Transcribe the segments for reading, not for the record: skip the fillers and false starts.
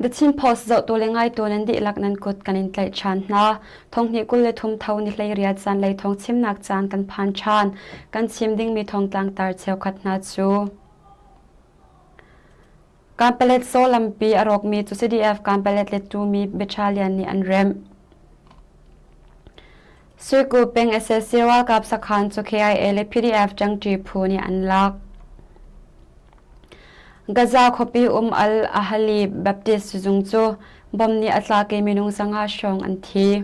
The Chin Post zohtu le ngaitu nan dihlak nan kut kan in tlaih ṭhan hna. Thonghnih 23 tho ni 18 zanlei thawng chimnak caan kan phan ṭhan. Kan chim dingmi thawngtlang tar cheukhat hna cu Kanpalet Saw lampi a rawkmi cu CDF Kanpalet lettu mi battalion nih an remh. Suiku peng SSC ralkap sakhan cu KIA le PDF ṭangṭi phu nih an lak. Gaza khuapi um Al-Ahli Baptist zung cu bom nih a tlak i minung 500 hrawng an thi.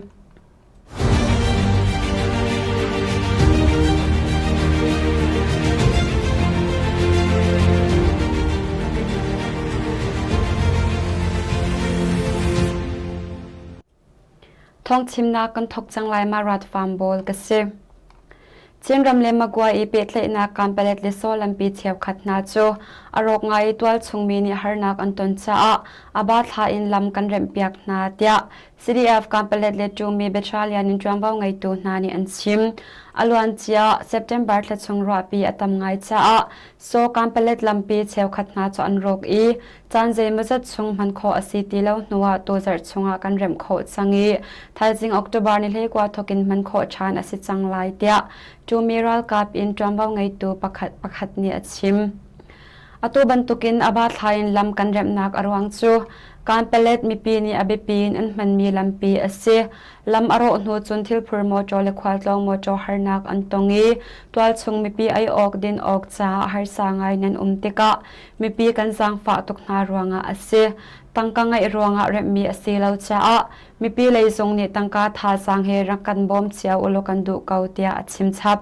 Thawngchimnak kan thawk cang lai ma rat farm bawl ka si. Chinram le Magua i pehtlaihnak Kanpalet le Saw lampi cheukhat hna cu a rawk ngai i tualchung mi nih harnak an ton caah a ba thla in lam kan remhpiak hna tiah CDF Kanpalet le Tumi Battalion in ṭuanvo ngeitu hna nih an chim. A luancia September thla chung ruahpi a tam ngai caah Saw Kanpalet lampi cheukhat hna cu an rawk i caan zeimawzat chung hman khawh a si ti lo hnuah tuzarh chungah kan remh khawh cang i thaizing October ni 19 thawk in hman khawh ṭhan a si cang lai tiah Tumi ralkap in ṭuanvo ngeitu pakhat pakhat nih a chim. Atu bantukin a ba thla in lam kan remhnak a ruang cu Kanpalet mipi nih a biapi in an hmanmi lampi a si. Lam a rawh hnu cun thilphur mawṭaw le khualtlawng mawṭaw harnak an tong i tualchung mipi ei awk din awk caah harsa ngai nan um tikah mipi kan zaangfah tuk hna ruangah a si. Tangka ngeih ruangah remhmi a si lo caah mipi lei zong nih tangka thazaang he rak kan bawm cio ulaw kan duh ko tiah a chim chap.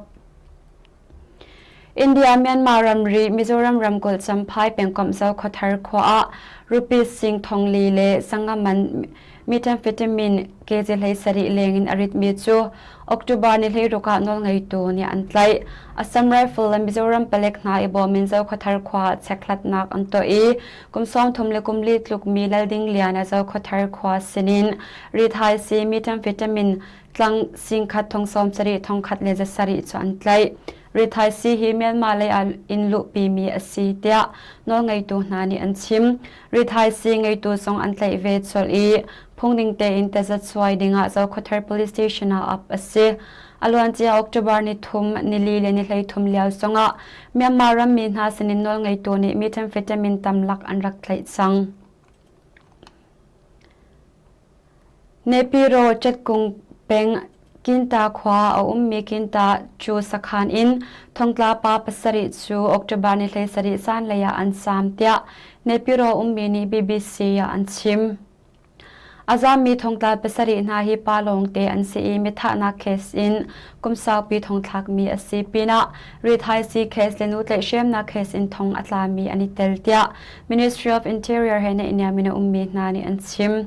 India-Myanmar ramri Mizoram ramkulh Champhai pengkomh Zokhuathar khua ah rupees sing thong li le sanga man methamphetamine kg 17 leng in a ritmi cu October ni 16 ah nawlngeitu nih an tlaih. Assam Rifle le Mizoram palek hna i bawm in Zokhuathar khua ah chekhlatnak an tuah i kum 30 le kum li tlukmi Lalding Lian a Zokhuathar khua sinin rithaisi methamphetamine tlang singkhat thong 70 thongkhat le 700 cu an tlaih. Rithaisi hi Myanmar lei ah in luhpimi a si tiah nawlngeitu hna nih an chim. Rithaisi ngeitu zong an tlaih ve colh i phungning tein tazacuai dingah Zokhawthar Police Station ah ap a si. A luancia October ni thum, nili le ni 13 lio zongah Myanmar rammi hna sinin nawlngeitu nih methamphetamine tamlak an rak tlaih cang. Nepiro Chatkung peng Kinta khua a ummi Kinta cu sakhan in thongtla pa pasarih cu October ni 17 zanlei ah an zaam tiah Nepiro ummi nih BBC ah an chim. A zaammi thongtla pasarih hna hi pa lawngte an si i mithahnak case in kum saupi thongthlakmi a si pinah rithaisii case le nu tlaihhremnak case in thong a tlami an i tel tiah Ministry of Interior he naihniam in a ummi hna nih an chim.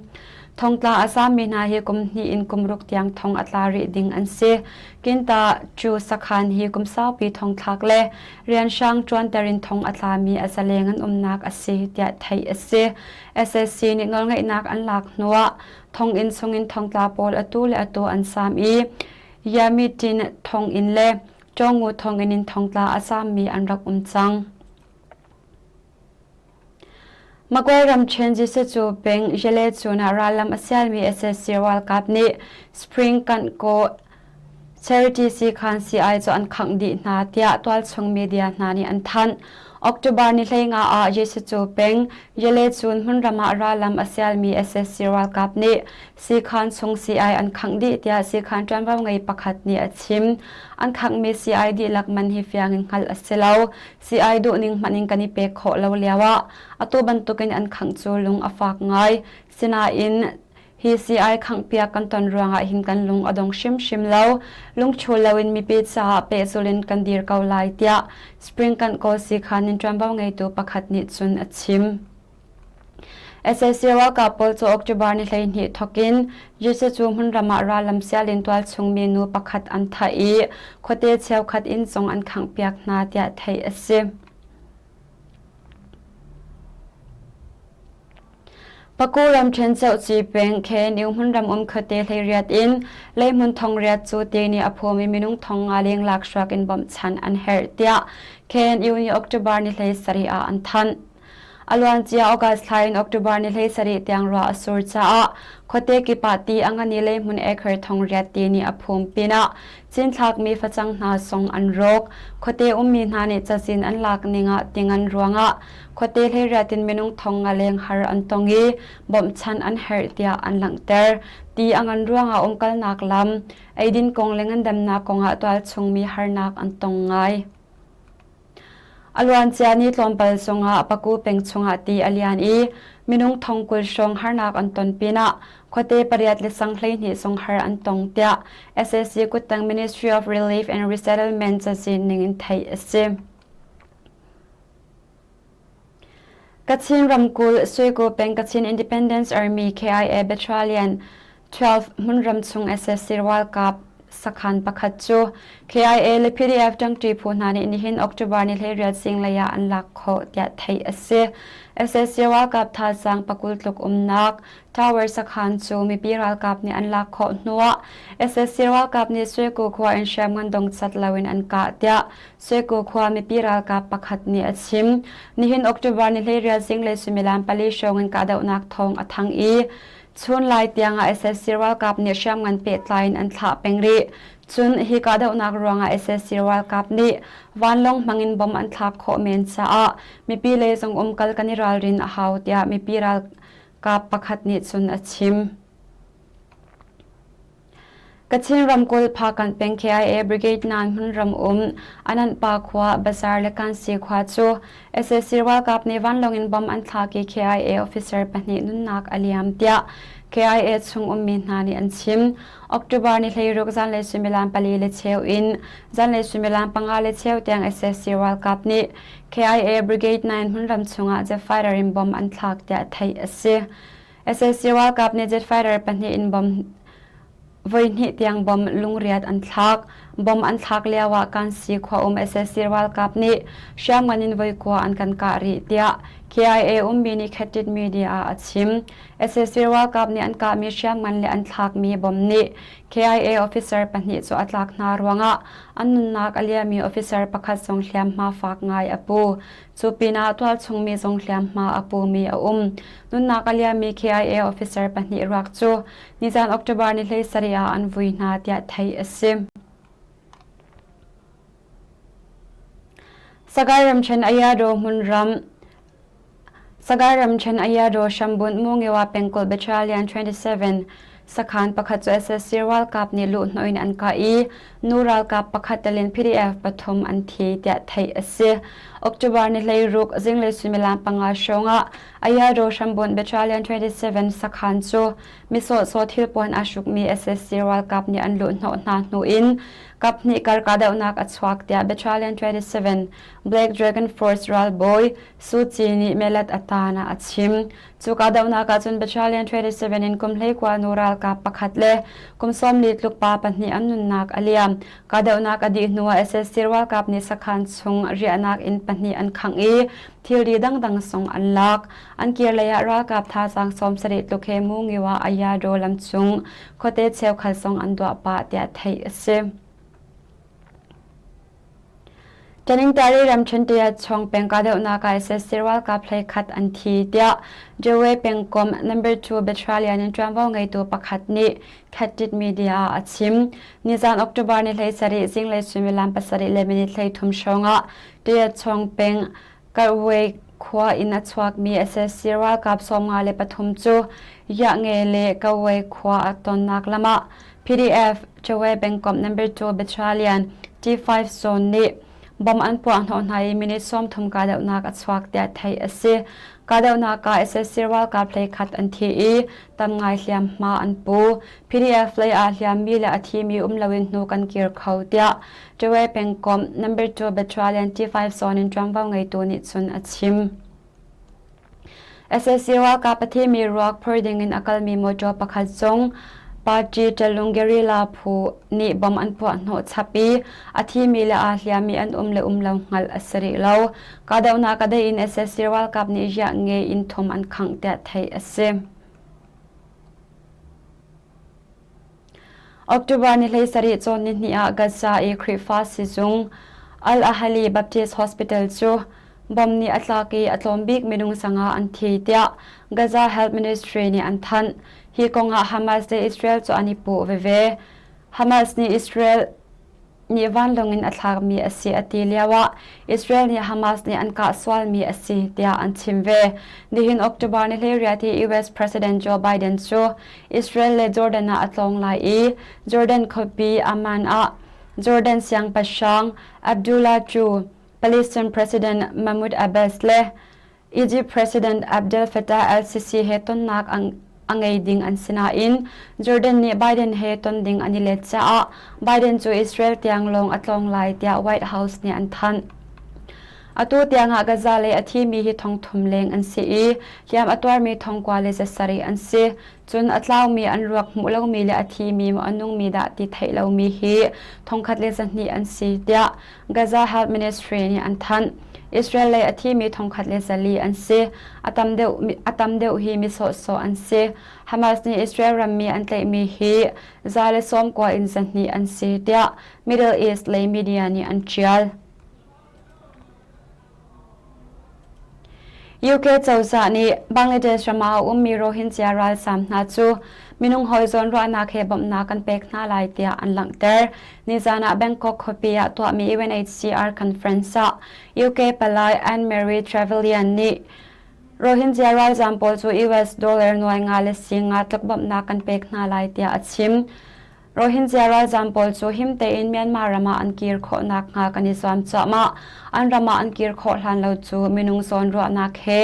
Thongtla a zaammi hna hi kum hnih in kum ruk tiang thong a tla rih ding an si. Kinta cu sakhan hi kum saupi thongthlak le rianhrang ṭuanter in thong a tlami a zaleng an umnak a si tiah theih a si. SSC nih nawlngeihnak an lak hnuah thonginn chungin thongtla pawl atu le atu an saam i Yamitin thonginn le Chawngu thonginn in thongtla a saammi an rak um cang. Magway ramṭhen Jesucu peng Yale-cun ah rallam a sialmi SSC ralkap nih Spring Kanhkaw Charity Siikhan sii-ai cu an khangh dih hna tiah tualchung media hna nih an thanh. October ni 15 ah Jesucu peng Yale-cun hmunram ah rallam a sialmi SSC ralkap nih siikhan chung sii-ai an khangh dih tiah siikhan ṭuanvo ngei pakhat nih a chim. An khanghmi sii-ai dihlak man hi fiang in hngalh a si lo. Sii-ai duhning hmanh in kan i pek khawh lo lioah atu bantukin an khangh cu lung a fak ngai. Sinain hi sii-ai khanghpiak kan ton ruangah hin kan lung a dong hrimhrim lo. Lungchul loin mipi caah pehzulh in kan dir ko lai tiah Spring Kanh Kawl siikhan in ṭuanvo ngeitu pakhat nih cun a chim. Sac ralkap pawl cu October ni 12 thawk in Jesuh cu hmunram ah rallam sial in tualchung mi nu pakhat an thah i khuate cheukhat inn zong an khanghpiak hna tiah theih a si. Paku ramṭhen Cohci peng KNU hmunram um khuate hleiriat in leihmun thongriat cu te nih a phawmi minung thong nga leng lakhruak in bawmhchanh an herh tiah KNU nih October ni 17 ah an thanh. A luancia August thla in October ni 17 tiang ruah a sur caah khuate kip ah ti a ngan i leihmun acre thong riat ti nih a phum pinah cinthlakmi facang hna zong an rawk. Khuate ummi hna nih cazin an lak ning ah ti ngan ruangah khuate hleiriat in minung thong nga leng har an tong i bawmhchanh an herh tiah an langhter. Ti a ngan ruangah umkalnak lam, eidin kong le ngandamnak kongah tualchungmi harnak an tong ngai. A luancia ni tlawmpal zongah Paku peng chungah ti a lian i minung thong 20 hrawng harnak an ton pinah khuate pariat le sang 12 zong har an tong tiah SAC kuttang Ministry of Relief and Resettlement cazin ning in theih a si. Kachin ramkulh Suiku peng Kachin Independence Army KIA Battalion 12 hmunram chung sac ralkap sakhan pakhat cu KIA le PDF ṭangṭi phu hna nih nihin October ni 18 zinglei ah an lak khawh tiah theih a si. Sac ralkap thazaang pakul tluk umnak Tower sakhan cu mipi ralkap nih an lak khawh hnuah sac ralkap nih Suiku khua in hriamngan dongcat loin an kah tiah Suiku khua mipi ralkap pakhat nih a chim. Nihin October ni 18 zinglei suimilam pali hrawng in kahdohnak thawng a thang i chun lai tiangah sac ralkap nih hriamngan pehtlai in an thlah peng rih. Cun hi kahdohnak ruangah sac ralkap nih vanlawng hmangin bom an thlak khawh men caah mipi lei zong umkal kan i ralrin a hau tiah mipi ralkap pakhat nih cun a chim. Kachin ramkulh Phakanh peng KIA Brigade 9 hmunram um Ananhpa khua Bazar le Kansi khua cu sac ralkap nih vanlawng in bomb an thlak i KIA officer pahnih nunnak a liam tiah KIA chung ummi hna nih an chim. October ni 16 zanlei suimilam pali le cheu in zanlei suimilam panga le cheu tiang sac ralkap nih KIA Brigade 9 hmunram chungah jet fighter in bomb an thlak tiah theih a si. Sac ralkap nih jet fighter pahnih in bomb voihnih tiang bomb lungriat an thlak. Bomb an thlak lioah Kansi khua um sac ralkap nih hriamngan in voikua an kan kah rih tiah KIA ummi nih Khatit Media ah a chim. Sac ralkap nih an kahmi hriamngan le an thlakmi bomb nih KIA officer pahnih cu a tlak hna ruangah an nunnak a liami officer pakhat zong hliamhma fak ngai a pu. Cu pinah tualchungmi zong hliamhma a pumi a um. Nunnak a liammi KIA officer pahnih ruak cu nizan October ni 17 ah an vui hna tiah theih a si. Sagaing ramṭhen Ayado hmunram Sagaing ramṭhen Ayado hrambunh Mungiwa pengkulh Battalion 27 sakhan pakhat cu sac ralkap nih luhhnawh in an kah i nu ralkap pakhat telin PDF pathum an thi tiah theih a si. October ni 16 zinglei suimilam panga hrawng ah Ayado hrambunh Battalion 27 sakhan cu misawhsaw thilpuan aa hrukmi sac ralkap nih an luhhnawh hna hnu in kaphnih kar kahdohnak a chuak tiah Battalion 27 Black Dragon Force ralbawi Suu Kyi nih melat a tan ah a chim. Cu kahdohnak ahcun Battalion 27 in kum 19 nu ralkap pakhat le kum 40 tluk pa pahnih an nunnak a liam. Kahdohnak a dih hnuah sac ralkap nih sakhan chung riahnak inn pahnih an khangh i thilri dangdang zong an lak. An kirlei ah ralkap thazaang 70 tluk he Mungiwa Ayado lam chung khuate cheukhat zong an duah pah tiah theih a si. Taningtari ramṭhen Tiatchawng peng kahdohnak ah sac ralkap hleikhat an thi tiah Jawe pengkomh number 2 Battalion in ṭuanvo ngeitu pakhat nih Khatit Media ah a chim. Nizan October ni 17 zinglei suimilam pasarih le minute 33 hrawng ah Tiatchawng peng Karwei khua in a chuakmi sac ralkap 53 cu Yahnge le Kawei khua a tonnak lam ah PDF Chawe pengkomh number 2 Battalion T5 zone nih bomb an puah hnawh hna i minute 30 kahdohnak a chuak tiah theih a si. Kahdohnak ah sac ralkap hleikhat an thi i tam ngai hliamhma an pu. PDF lei ah hliammi le a thimi um loin hnu kan kir kho tiah Chawe pengkomh number 2 Battalion T5 zone in ṭuanvo ngeitu nih cun a chim. Sac ralkap a thimi ruak phor dingin a kalmi mawṭaw pakhat zong party ṭalung guerrilla phu nih bom an puah hnawh chap i a thimi le aa hliammi an um le um lo hngalh a si rih lo. Kahdohnak a dei in sac ralkap nih riah nge inn thum an khangh tiah theih a si. October ni 17 cawn nihnih ah Gaza i Khrihfa sizung Al-Ahli Baptist Hospital cu Bomb nih a tlak i a tlawm bik minung sanga an thi tiah Gaza Health Ministry nih an thanh. Hi kongah Hamas le Israel cu an i puh veve. Hamas nih Israel nih vanlawng in a thlakmi a si a ti lioah Israel nih Hamas nih an kah sualmi a si tiah an chim ve. Nihin October ni 18 hi US President Joe Biden cu Israel le Jordan ah a tlawng lai i Jordan khuapi Amman ah Jordan siangpahrang Abdullah II, Palestine President Mahmoud Abbas le Egypt President Abdel Fattah el-Sisi he tonnak a ngei ding an si nain Jordan nih Biden he ton ding an i let caah Biden cu Israel tiang lawng a tlawng lai tiah White House nih an thanh. Atu tiangah Gaza lei a thimi hi thongthum leng an si i hliam a tuarmi thongkua le zasarih an si. Cun a tlaumi an ruak hmuh lomi le a thimi maw a nungmi dah ti theih lomi hi thongkhat le 200 an si tiah Gaza Health Ministry nih an thanh. Israel lei a thimi thongkhat le 400 an si. A tam deuh, a tam deuh hi mi sawhsawh an si. Hamas nih Israel rammi an tlaihmi hi 190 in 200 an si tiah Middle East lei media nih an ṭial. UK cozah nih Bangladesh ram ah a ummi Rohingya ralzaam hna cu minung hawi zawnruahnak he bawmhnak kan pek hna lai tiah an langhter. Nizan ah Bangkok khuapi ah tuahmi UNHCR conference ah UK palai Anne-Marie Trevelyan nih Rohingya ralzaam pawl cu US dollar nuai nga le sing nga tluk bawmhnak kan pek hna lai tiah a chim. Rohingya ralzaam pawl cu him tein Myanmar ram ah an kir khawh nakhnga kan i zuam cuahmah. An ram ah an kir khawh hlan lo cu minung zawnruahnak he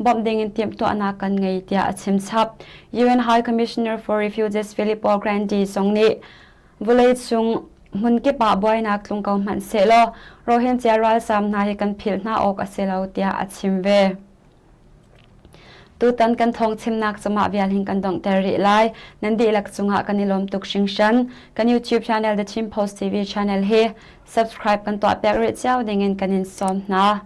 bawmh ding in timhtuahnak kan ngei tiah a chim chap. UN High Commissioner for Refugees Filippo Grandi zong nih vawleicung hmunkip ah buainak tlung ko hmanh sehlaw Rohingya ralzaam hna hi kan philh hna awk a si lo tiah a chim ve. Tutan kan thawngchimnak cu mah vial hin kan donghter rih lai. Nan dihlak cungah kan i lawm tuk hringhran. Kan YouTube channel The Chin Post TV channel hi subscribe kan tuahpiak rih cio dingin kan in sawm hna.